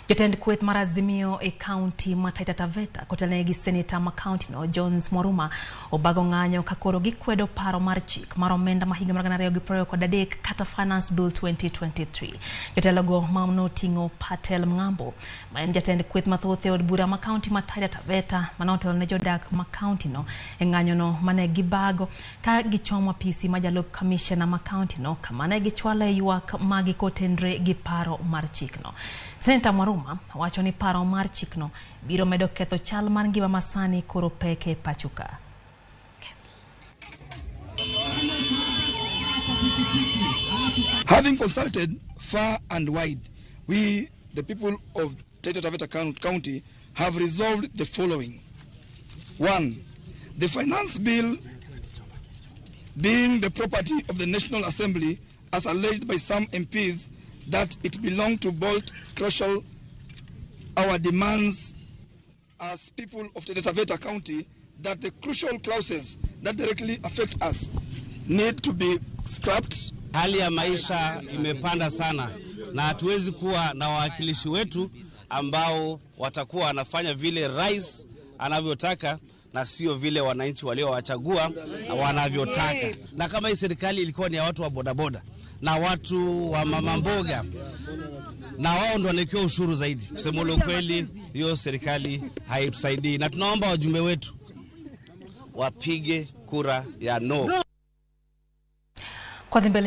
Jotend kweth mar Azimio e kaunti ma Taita Taveta kotelnegi gi seneta ma kaunti no Jones Mwaruma obago ng'anyo ka koro gikwedo paro mar chik mar omenda ma higa mar 2023 kata Finance Bill 2023. Jotelogo ma noting'o Patel Mng'ambo ma en jatend kweth mathoth e od bura ma kaunti ma Taita Taveta mane otelo ne jodak ma kaunti no e ng'anyo no mane gibago ka gichomo apisi ma jalup kamishna ma kaunti no kama ne gichwalo e ywak magi kotenre gi paro mar chikno. Seneta Mwaruma wacho ni paro mar chikno biro medo ketho chal mar ngima masani koro pek e pacho ka. Having consulted far and wide, we, the people of Taita Taveta County, have resolved the following. 1. The finance bill being the property of the National Assembly, as alleged by some MPs that it belonged to Bolt crucial our demands as people of Taita Taveta County that the crucial clauses that directly affect us need to be scrapped. Hali ya maisha imepanda sana na hatuwezi kuwa na wawakilishi wetu ambao watakuwa wanafanya vile rais anavyotaka na sio vile wananchi waliowachagua wanavyotaka. Na kama hii serikali ilikuwa ni ya watu wa bodaboda na watu wa mama mboga, na wao ndo wanaekewa ushuru zaidi, kusema ule ukweli, hiyo serikali haitusaidii, na tunaomba wajumbe wetu wapige kura ya no. Kwa mbele.